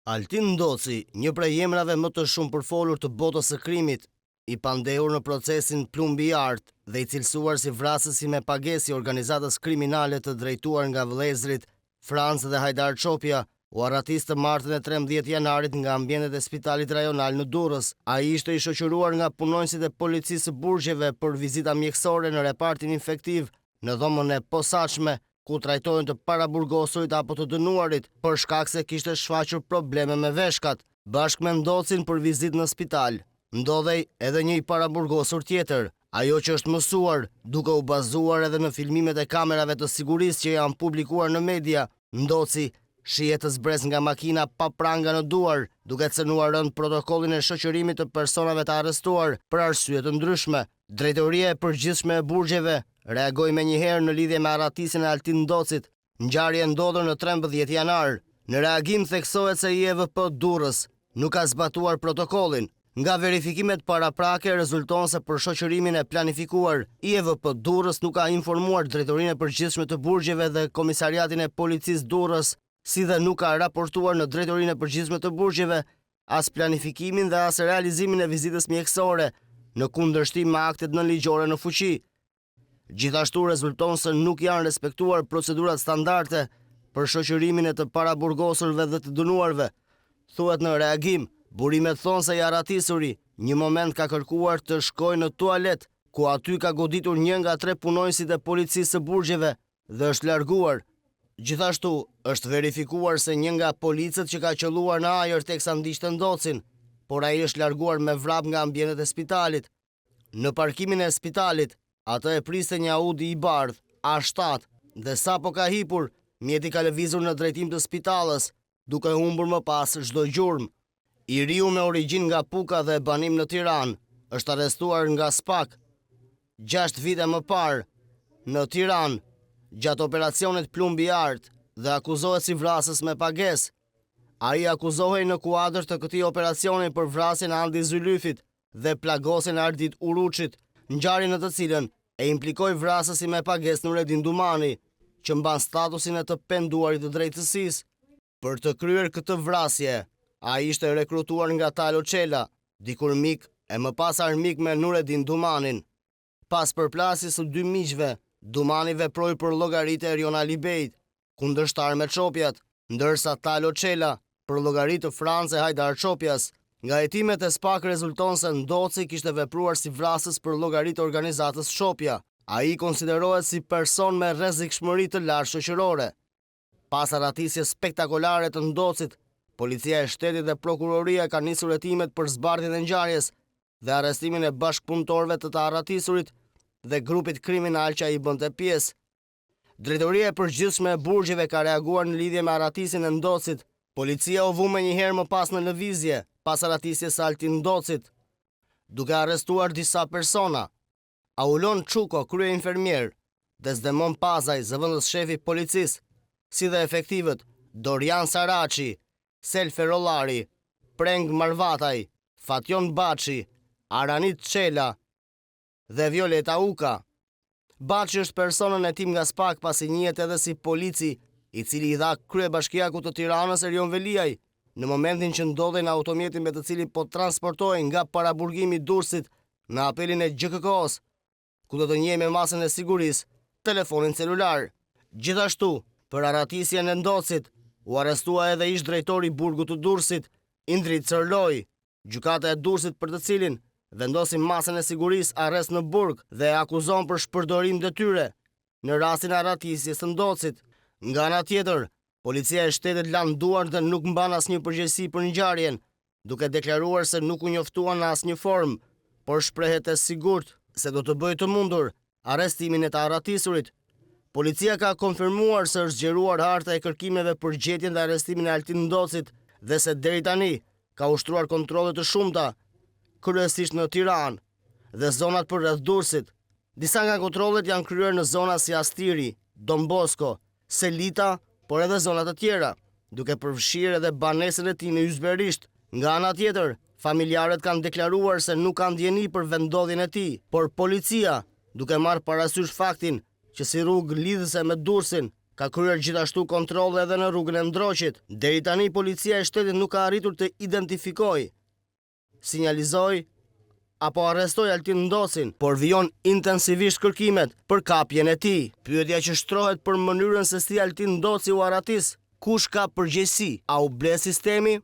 Altin Ndoci, një prej emrave më të shumëpërfolur të botës së krimit, i pandehur në procesin Plumbi i Artë dhe i cilësuar si vrasësi me pagesë i organizatës kriminale të drejtuar nga vëllezërit Franc dhe Hajdar Çopja, u arratis të martën e 13 janarit nga ambientet e spitalit rajonal në Durrës. Ai ishte i shoqëruar nga punonjësit e policisë së burgjeve për vizita mjekësore në repartin infektiv në dhomën e posaçme ku trajtohen të paraburgosurit apo të dënuarit, për shkak se kishte shfaqur probleme me veshkat. Bashkë me Ndocin për vizitë në spital, ndodhej edhe një i paraburgosur tjetër. Ajo që është mësuar, duke u bazuar edhe në filmimet e kamerave të sigurisë që janë publikuar në media, Ndoci shihet të zbresë nga makina pa pranga në duar, duke cënuar rëndë protokollin e shoqërimit të personave të arrestuar për arsye të ndryshme. Drejtoria e Përgjithshme e Burgjeve reagoi menjëherë në lidhje me arratisjen e Altin Ndocit, ngjarje e ndodhur në 13 janar. Në reagim theksohet se IEVP Durrës nuk ka zbatuar protokollin. Nga verifikimet paraprake rezulton se për shoqërimin e planifikuar, IEVP Durrës nuk ka informuar Drejtorinë e Përgjithshme të Burgjeve dhe Komisariatin e Policisë Durrës, si dhe nuk ka raportuar në Drejtorinë e Përgjithshme të Burgjeve as planifikimin dhe as realizimin e vizitës mjekësore, në kundërshtim me aktet nënligjore në fuqi. Gjithashtu rezulton se nuk janë respektuar procedurat standarde për shoqërimin e të paraburgosurve dhe të dënuarve. Thuhet në reagim, burimet thonë se i arratisuri një moment ka kërkuar të shkojë në tualet, ku aty ka goditur një nga tre punonjësit e policisë së burgjeve dhe është larguar. Gjithashtu, është verifikuar se një nga policët që ka qëlluar në ajër teksa ndiqte Ndocin, por ai është larguar me vrap nga ambientet e spitalit. Në parkimin e spitalit, atë e priste një Audi i bardhë, A7, dhe sapo ka hipur, mjeti ka lëvizur në drejtim të spitallës, duke humbur më pas çdo gjurmë. I riu me origjinë nga Puka dhe banim në Tiranë, është arrestuar nga SPAK 6 vite më parë në Tiranë, gjatë operacionit Plumbi i Artë dhe akuzohet si vrasës me pagesë. Ai akuzohej në kuadër të këtij operacioni për vrasjen e Andi Zylyfit dhe plagosjen e Ardit Uruçit, ngjarje në të cilën e implikoi vrasësi me pagesë Nuredin Dumani, që mban statusin e të penduarit të drejtësisë. Për të kryer këtë vrasje, ai ishte rekrutuar nga Talo Çela, dikur mik e më pas armik me Nuredin Dumanin. Pas përplasjes së dy miqve, Dumani veproi për llogari të Erion Alibejt, kundërshtar me Çopjat, ndërsa Talo Çela për llogari të Franc e Hajdar Çopjas. Nga hetimet e SPAK rezulton se Ndoci kishte vepruar si vrasës për llogari të organizatës Çopja. Ai konsiderohet si person me rrezikshmëri të lartë shoqërore. Pas arratisjes spektakolare të Ndocit, Policia e Shtetit dhe Prokuroria kanë nisur hetimet për zbardhjen e ngjarjes dhe arrestimin e bashkëpunëtorëve të të arratisurit dhe grupit kriminal që ai bënte pjesë. Drejtoria e Përgjithshme e Burgjeve ka reaguar në lidhje me arratisjen e Ndocit. Policia u vu menjëherë më pas në lëvizje, pas arratisjes së Altin Ndocit, duke arrestuar disa persona. Aulon Çuko, kryeinfermier, Desdemon Pazaj, zëvendës shefi i policisë, si dhe efektivët Dorian Saraçi, Sel Ferollari, Preng Marvataj, Fatjon Baçi, Aranit Çela dhe Violeta Uka. Baçi është person nën hetim nga SPAK pasi njihet edhe si polici i cili i dha kryebashkiakut të Tiranës Erion Veliaj në momentin që ndodhej në automjetin me të cilin po transportohej nga paraburgimi i Durrësit në apelin e GJKKO-s, ku do të njihej me masën e sigurisë, telefonin celular. Gjithashtu, për arratisjen e Ndocit, u arrestua edhe ish-drejtori i burgut të Durrësit, Indrit Cërloj, gjykata e Durrësit për të cilin vendosi masën e sigurisë arrest në burg dhe e akuzon për shpërdorim detyre në rastin e arratisjes së Ndocit. Nga ana tjetër, Policia e Shtetit lan duart dhe nuk mban asnjë përgjegjësi për ngjarjen, duke deklaruar se nuk u njoftuan në asnjë formë, por shprehet e sigurt se do të bëjë të mundur arrestimin e të arratisurit. Policia ka konfirmuar se është zgjeruar harta e kërkimeve për gjetjen dhe arrestimin e Altin Ndocit dhe se deri tani ka ushtruar kontrolle të shumta, kryesisht në Tiranë dhe zonat përreth Durrësit. Disa nga kontrollet janë kryer në zona si Astiri, Don Bosco, Selita, por edhe zona të tjera, duke përfshirë edhe banesën e tij në Yzberisht. Nga ana tjetër, familjarët kanë deklaruar se nuk kanë dijeni për vendndodhjen e tij, por policia, duke marrë parasysh faktin që si rrugë lidhëse me Durrësin. Ka kryer gjithashtu kontrolle edhe në rrugën e Ndroqit. Deri tani policia e shtetit nuk ka arritur të identifikojë, sinjalizojë apo arrestojë Altin Ndocin, por vijon intensivisht kërkimet për kapjen e tij. Pyetja që shtrohet për mënyrën se si Altin Ndoci u arratis, kush ka përgjegjësi? A u ble sistemi?